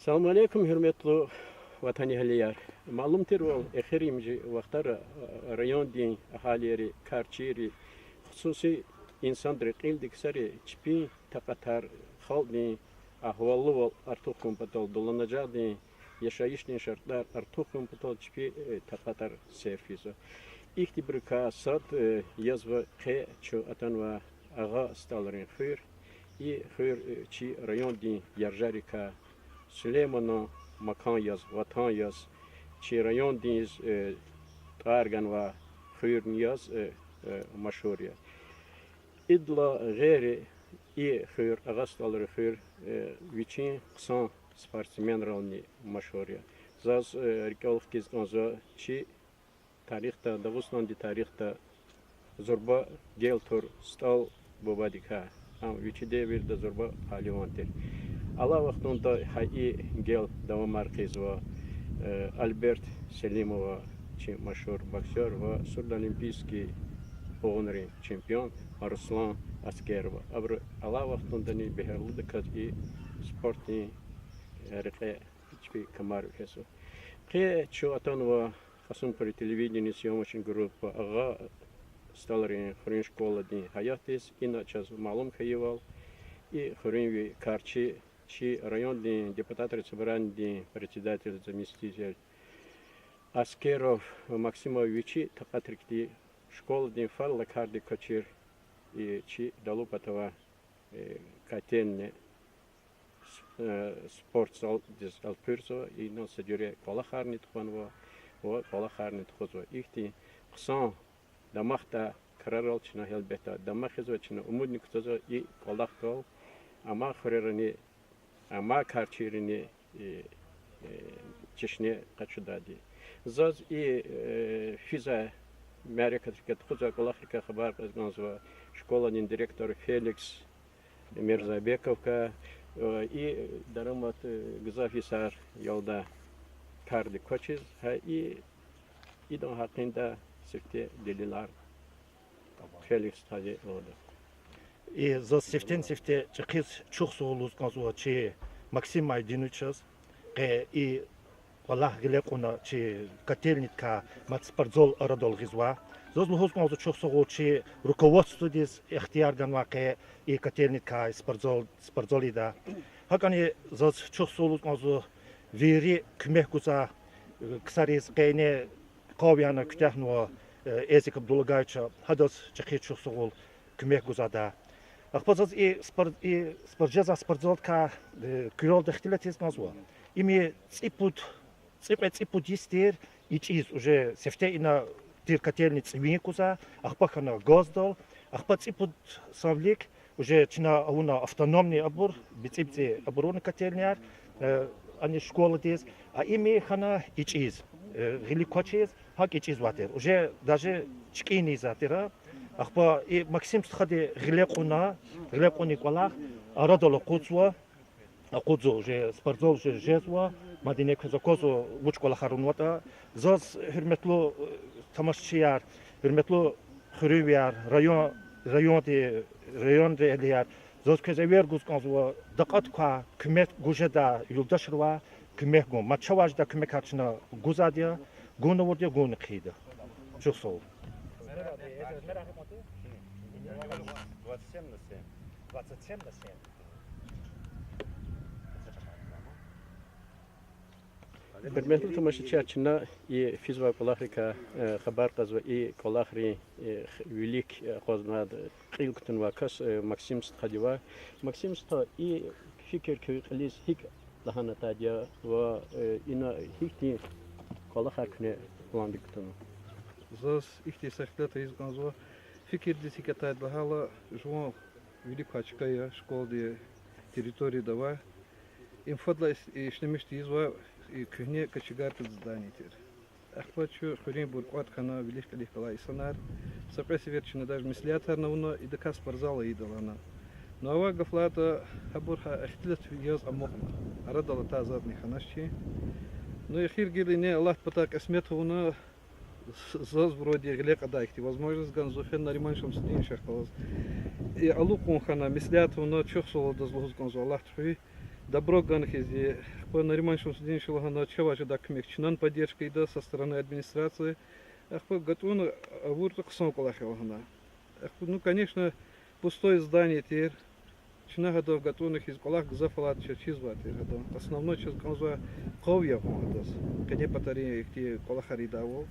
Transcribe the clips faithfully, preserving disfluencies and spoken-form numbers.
Салам алейкум, гьуьрметлу ватанэгьлияр! Малум тирвал, эхиримжи вахтара райондин агьалийри, карчийри, хсуси инсанри, кьилди ксари чпин такьатар, халкьдин агьваллувал артух хьун патал, дуланажагъдин яшайишдин шартӀар артух хьун патал чпин такьатар серф ийизва. Ихьтинбурукай сад язва къе чун атанвай Агъа СтӀалрин хуьр. И хуьр чи райондин яржарикай, Сулейманан макан яз, ватан яз, чи райондиз тӀвар ганвай хуьрни яз машгьур я. Идалай гъейри и хуьр, Агъа СтӀалрин хуьр, вичин хъсан спортсменрални машгьур я. Заз рикӀел хкиз кӀанзава чи тарихда, Дагъустандин тарихда зурба гел тур СтӀал Бубадикай. Ам вичин девирда зурба пагьливан тир. Алай вахтунда гьа и гел давамар хъийизва Альберт Селимова, чи машгьур боксёр ва сурдолимпийский къугъунрин чемпион Руслан Аскерова. Абуру алай вахтундани бегьерлудаказ и спортдин рекье чпи камар вегьезва. Къе чун атанва Кьасумхуьруьн телевидениедин съёмочный группа Агъа СтӀалрин хуьруьн школадин гьаятдиз. Ина чаз малум хьайивал, и хуьруьнви карчи, чи райондин депутатрин собранидин председателдин заместитель Аскеров Максима вичи такьатрикди школадин фадлай кардик квачир, и чи далу патавай котельный спортзалдиз элкъуьрзава, инал са жуьре кӀвалахарни тухванва ва кӀвалахарни тухузва. Ихьтин хъсан дамахдай крарал чна гьелбетда дамахзава, чна умудни кутазва и кӀвалахдал амай хуьрерани, амай карчийрини чешне къачудайди. Заз и физвай мярекатрикай, тухузвай кӀвалахрикай хабар кьаз кӀанзава школадин директор Феликс Мирзабековакай, и дарамат гзаф йисар ялда кардик квачиз, гьа и, идан гьакъиндай сифте делилар Феликс стхади лугьуда. И заз сифтени-сифте чӀехиз чухсагъул лугьуз кӀанзава чи Максим Майдиновичаз, къе и кӀвалах гъиле кьуна чи котельныйдикай мад спортзал арадал гъизва. Заз лугьуз кӀанзава чухсагъул чи руководстводиз, ихтияр ганвай къе и котельныйдикай спортзал, спортзал ийидай. ГьакӀни заз чухсагъул лугьуз кӀанзава вири куьмек гузвай ксариз, къе ина къав яна куьтягьнава Эзик Абдуллагьовича, гьадаз чӀехи чухсагъул куьмек гузвайда. Ахпа заз и спор-, и спор-, жезвай спортзалдикай куьрелди ихтилат ийиз кӀанзава. Им цӀипуд, цӀикьвед-цӀипуд йис тир ичӀиз, уже сифте ина тир котельный цӀивин куза, ахпа хьана газдал, ахпа цӀипуд санлик уже чна авуна автономный абур, бицӀи-бицӀи абур авуна котельныйяр, ани школадиз, а им хьана ичӀиз, гъилик квачиз, гьакӀ ичӀизвай тир. Уже даже чкӀин ийизвай тир. Ахпа и Максим стхади гъиле кьуна, гъиле кьуна и кӀвалах арадал акъудзава, акъудзава, уже спортзал уже жезва, мад ина квез аквазва вуч кӀвалахар авунватӀа. Заз, гьуьрметлу тамашачияр, гьуьрметлу хуьруьнвияр, район, районди, райондин эгьлияр, заз квез эвер гуз кӀанзава, дакьад квай куьмек гуз жедай юлдашривай куьмек гун. Мад чавай жедай куьмекар чна гузвайди я, гун авурди я, гунни хъийида. Чухсагъул. Гьуьрметлу тамашачияр, чна и физвай кӀвалахрикай хабар кьазва, и кӀвалахрин вилик акъвазнавай, кьил кутунвай кас Максим стхади ава. Максим стха, и фикир куь кьилиз гьикӀ лагьана атайди я ва ина гьихьтин кӀвалахар куьне пландик кутунва? Заз ихьтин са ихтилат ийиз кӀанзава. Фикирдиз гьикӀ атайди лагьайла, жуван вилик квай чка я, школадин территорияда авай. Им фадлай ишлемиш тийизвай куьгьне кочегарка здание тир. Ахпа чун хуьруьнбур кӀватӀ хьана, вилик-кьилик галай инсанар, са кьве сефер чна даже меслятарни авуна, идакай спортзал ийида лагьана. Ну, авай гаф лагьайтӀа, гьабур гьа ихтилат яз амукьна, арадал атай затӀни хьанач чи. Ну, эхир гила ина Аллагьдин патай кьисмет авуна, заз вроде гъиле кьадай ихьтин возможность гана, зун фена Нариман Шамсудиновичахъ галаз алукьун хьана, меслят авуна, чухсагъул адаз лугьуз кӀанзава, Аллагьди хуьй, добро гана хьиз и Ахпа Нариман Шамсудинович лагьана, чавай жедай куьмек чнани поддержка ийида со стороны администрации. Ахпа гатӀунна авуртӀа хъсан кӀвалах я лагьана. Ахпа, ну, конечно, пустое здание тир. Чна гьадан гатӀунна хьиз кӀвалах гзаф алайди чаз чизвай тир гьадан. Основной чаз кӀанзавай къав ягъун гьадаз. Къене патарин ихьтин кӀвалахар ийидайвал.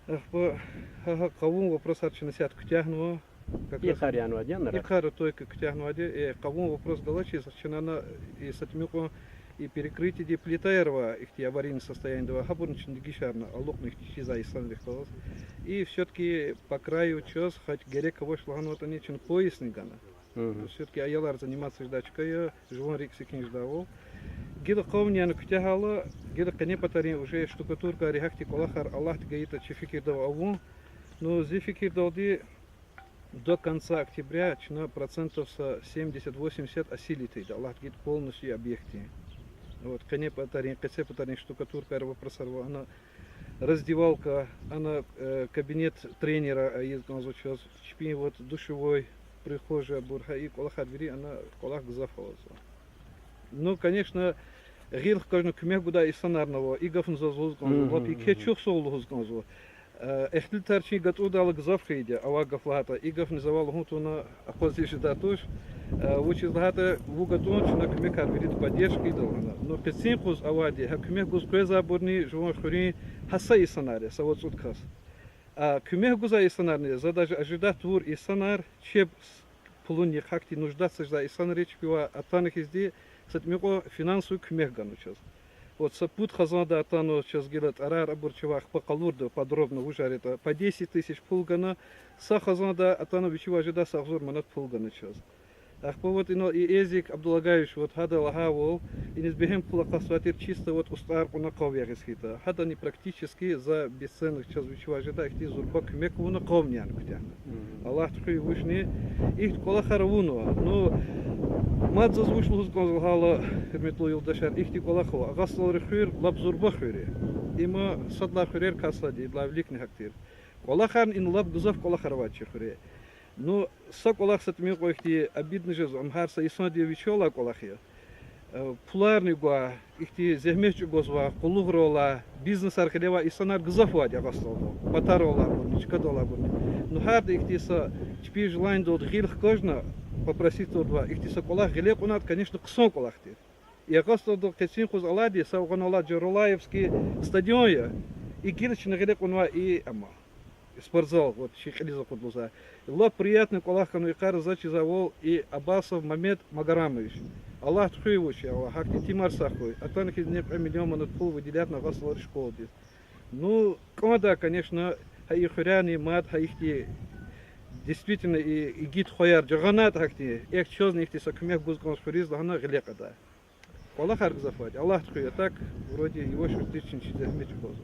Ахпа гьа, гьа къавун вопросар чна исятда куьтягьнава. Как раз и къар янвайди я на? И къар только куьтягьнавайди я, э, къавун вопрос галачиз, чна ана, и са тӀимикьван, и перекрытиеди плитаяр ава, ихьтин аварийный состояниеда ава, гьабурни чна дегишарна, алукьна ихьтин чизвай инсанрихъ галаз. И всё-таки по краю чаз, хоть герек авач лагьанватӀани, чна поясни гана. Всё-таки аялар заниматься жедай чка я, жуван рикӀ секин жедайвал. Гила къавни яна куьтягьайла, гила къене патарин уже штукатуркаяр, гьахьтин кӀвалахар Аллагьди гайитӀа чи фикирда ава авун. Ну, зи фикирдалди, до конца октября чна процентов са семьдесят-восемьдесят осилить ийида, Аллагьди гайитӀа, полностью объектдин. Вот, къене патарин, къеце патарин штукатуркаяр, вопросар ава, ана раздевалка, ана, э, кабинет тренера ийиз кӀанзава чаз, чпин вот душевой, прихожаяйбур, гьа и кӀвалахар вири, ана кӀвалах гзаф авазва. Ну, конечно, гъил хкажна куьмек гудай инсанарни ава, и гафни заз лугьуз кӀанзава, лап еке чухсагъул лугьуз кӀанзава. Э, ихтилатар чин гатӀудайла гзаф хьайиди я, авай гаф лагьайтӀа, и гафни завай лугьун тавуна акъвазиз жедай туш. Э, вучиз лагьайтӀа вун гатӀун, чна куьмекар вирида поддержка ийида лагьана. Ну, къенин юкъуз авайди, гьа куьмек гуз къвезвайбурни жуван хуьруьн гьа са инсанар я, са вад-цӀуд кас. А куьмек гузвай инсанарни, за даже ожидать тавур инсанар, чеб с-, пулунихъ гьахьтин нуждаться жезвай инсанри чпивай атана хьизди, са тӀимикьван финансовый куьмек гана чаз. Вот са пуд хизанда атанва чаз гила тӀварар, абур чавай ахпа къалурда подробно вужар ятӀа, по десять тысяч пул гана, са хизанда атана вичивай жедай са агъзур манат пул гана чаз. Ахпа вот инал и Эзик Абдулагаевич, вот гьада лагьайвал, иниз бегьем пул акъатзавай тир чисто вот устӀар кьуна къав ягъиз хьайитӀа. Гьадани практически за бесценок чаз вичивай жедай ихьтин зурба куьмек авуна, къавни яна куьтягьна. Аллагьди хуьй вучни, ихьтин кӀвалахар авунва. Ну, мад заз вуч лугьуз кӀанзава лагьайла, гьуьрметлу юлдашар, ихьтин кӀвалах ава. Агъа СтӀалрин хуьр лап зурба хуьр я. Има сад лагьай хуьрерикай сад я, идалай виликни гьакӀ тир. КӀвалахарни ина лап гзаф кӀвалахар авай чи хуьре. Ну, са кӀвалах са тӀимикьван ихьтин обидно жезва, ам гьар са инсандин вичелай кӀвалах я. Э, пуларни гвай, ихьтин зегьмет чӀугвазвай, къуллугърал алай, бизнесар гъиле авай инсанар гзаф авайди я Агъа СтӀалда. Патарал алайбурни, чкадал алайбурни. Ну, гьарда ихьтин са чпин желаниедалди гъил хкажна, попросить тавуртӀа, ихьтин са кӀвалах гъиле кьунатӀа, конечно, хъсан кӀвалах тир. И Агъа СтӀалда къенин юкъуз алайди са гъана алай Джарулаевский стадион я. И гила чна гъиле кьунвай и, амма, спортзал, вот, чи кьилиз акъуд лугьузвай. Лап приятный кӀвалах хьанва, и къар заз чизвайвал, и Абасов Мамед Магарамович. Аллагьди хуьй вуч я, Аллагь, гьахьтин итимар сагъ хьуй. Атана хьизни кьве миллион манат пул выделятьна Агъа СтӀалрин школадиз. Ну, кӀандай, конечно, гьа и хуьряйни мад гьа ихьтин действительно и игит хваяр жагъанайтӀа гьахьтин, эхь, чазни ихьтин са куьмек гуз кӀанз хуьруьз лагьана гъиле кьадай. КӀвалахар гзаф авайди, Аллагьди хуьй, а так, вроде, йуваш-йуваштиз чна зегьмет чӀугвазва.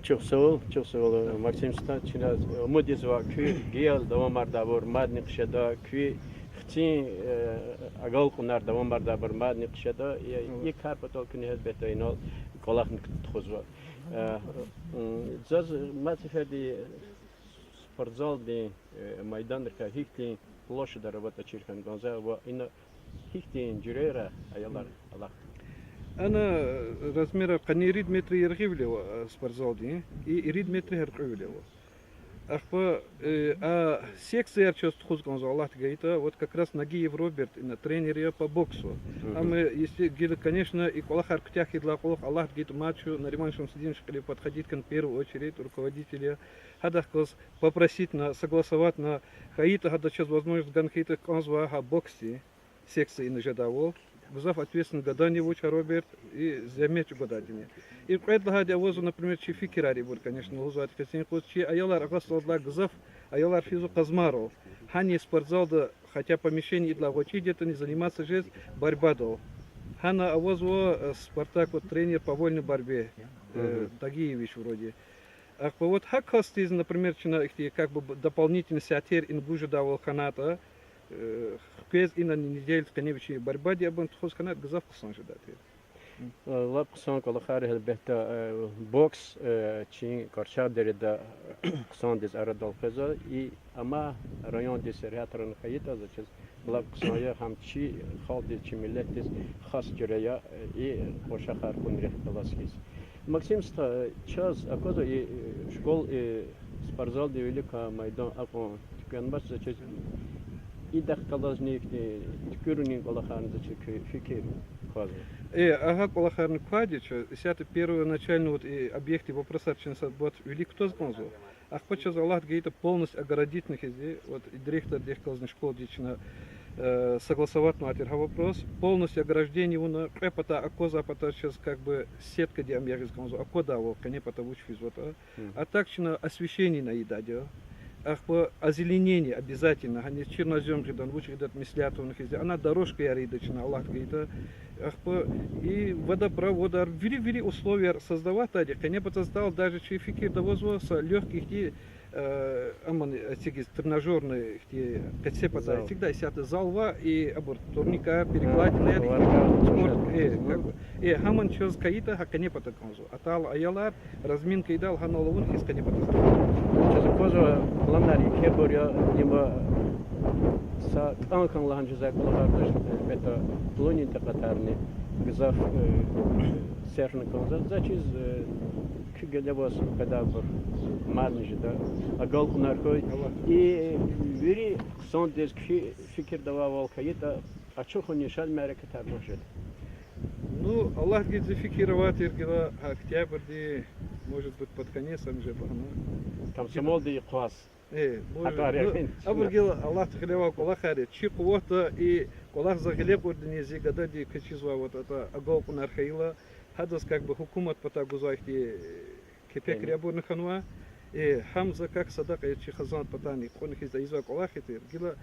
Чухсагъул, чухсагъул, Максим стха, чна умуд ийизва, куь гел давамардайбур мадни хъжеда, куь хцин, э, агалкьунар давамардайбур мадни хъжеда, и, и кар патал куьне гьелбетда инал кӀвалахни тухузва. Э, м, заз мад сеферда спортзалдин, э, майданрикай гьихьтин площадьар аватӀа чир хьана кӀанзава, ва ина гьихьтин жуьрера аялар алахъ? Ана, э, размерар къанни ирид метр яргъивиле ава, э, спортзалдин, и ирид метр гьяркьуьвиле ава. Ахпа, э, а секцияр чаз тухуз кӀанзава, Аллагьди гайитӀа, вот как раз Нагиев Роберт, ина тренер я по боксу. Ам, э, если гила, конечно, и кӀвалахар куьтягь хьайидалай кьулухъ, Аллагьди гайитӀа, мад чун Нариман Шамсудинович кьилив подходить хьана в первую очередь, руководитель я, гьадахъ галаз попроситьна, согласоватьна хьайитӀа, гьада чаз возможность гана хьайитӀа, кӀанзава гьа боксдин секция ина жедайвал. Гзаф ответственный гадани я вуч а Роберт, и зегьмет чӀугвадайдини. И кьвед лагьайди авазва, например, чи фикирар ибур, конечно, лугьузвайди къенин юкъуз, чи аялар Агъа СтӀалдилай гзаф аялар физва Къазмайрал. Гьана спортзалда хотя помещение идалай гъвечӀиди ятӀани заниматься жез борьбадал. Гьана авазва, э, Спартак, вот, тренер по вольной борьбе, э, Тагиевич вроде. Ахпа вот гьа касдиз, например, чна ихьтин как бы дополнительный сятер ина гуз жедайвал хьанайтӀа, э, хквез инани неделяда къене вичин борьбади абурни тухуз хьанайтӀа, гзаф хъсан жедай тир. Лап хъсан кӀвалахар, гьелбетда, э, бокс, э, чи Кьурчагъ дереда хъсандиз арадал къвезва, и амай райондин сергьятра хьайитӀа, заз чиз Лап хъсан я, гьам чи халкьдиз, чи миллетдиз хас жуьре я, и къушахар кьунрихъ галаз хьиз. Максим стха, чаз аквазва и, э, школ, э, спортзалдин вилик квай майдан акьван туькӀвенбач, за чиз идахъ галазни ихьтин туькӀуьрунин кӀвалахарни за чиз куь фикир квазва. Э, агьа кӀвалахарни квайди чаз, исятда первоначально вот и объектдин вопросар чна са бат вилик кутаз кӀанзава. Ахпа чаз Аллагьди гайитӀа полностью огородитьна хьиз, вот и директордихъ галазни школдиз чна, э, согласоватьнавай тир гьа вопрос. Полностью ограждение авуна, кьве патай аквазвай патай чаз как бы сеткадин ам ягъиз кӀанзава, аквадайвал къене пата вуч физватӀа. А так чна освещениени ийидайди я. Ахпа озеленение обязательно, гьаниз чернозём гъидан, вуч гъидатӀа меслят авуна хьиз, ана дорожкаяр ийида чна, Аллагьди гайитӀа. Ахпа и водопроводар, вири-вири условияяр создаватьдайди, къене патаз тал даже чи фикирда авазва са лёгкий ихьтин, э, аман эцигиз тренажёрный ихьтин къецепата эцигда, исятда зал ва и абур турникар, перекладинаяр, спорт, э, как бы, э, гьамни чаз кайитӀа, гьа къене пата кӀанзава. Атайла аялар разминка ийидайла гьанал авун хьиз къене пата кӀанзава. Чаз аквазва, планар екебур я, има са кӀан хьана лагьана жезвай кӀвалахар туш, гьелбетда, пулунин такьатарни гзаф, э, серфна кӀанзава. За чиз, э, куь геле аваз къведайбур мадни жеда, агалкьунар хьуй. И вири хъсандиз куь фикирда авайвал хьайитӀа, ачухунин шад мярекатар вуж жеда? Ну, Аллагьди гайитӀа, зи фикир авай тир гила гьа октябрдин, может быть, под конец ам жеда лагьана. Комсомолдин йикъаз. Э, может, ну, абур гила Аллагьдин гъиле авай кӀвалахар я. Чи къуватда и кӀвалах за гъиле кьурди зи гадади квез чизвай ватӀа, агалкьунар хьайила, гьадаз как бы гьукумат патай гузвай ихьтин кепекрин абурни хьанва. Э, гьам за как садакьа я чи хизан патани кьуна хьиз ийизвай кӀвалах я тир. Гила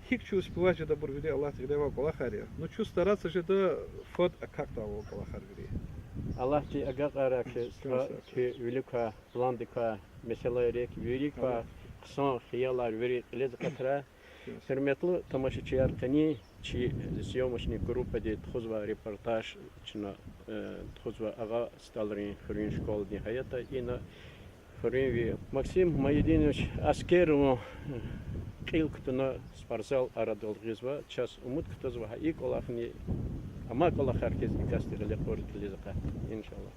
гьикӀ чун успевать жеда, абур вири Аллагьдин гъиле авай кӀвалахар я. Ну, чун стараться жеда фад акакьдайвал кӀвалахар вири. Аллагьди агакьарай куь, куь вилик квай, пландик квай месэлайрик, вилик квай хъсан хиялар вири кьилиз акъатрай. Гьуьрметлу тамашачияр, къенин чи съёмочный группади тухузвай репортаж чна, э, тухузва Агъа СтӀалрин хуьруьн школадин гьаятда. Ина хуьруьнви Максим Майдинович Аскерован, э, кьил кутуна спортзал арадал гъизва. Чаз умуд кутазва гьа и кӀвалахни амай кӀвалахар хьиз и касди гъиле кьур кьилиз акъатда, иншаллагь.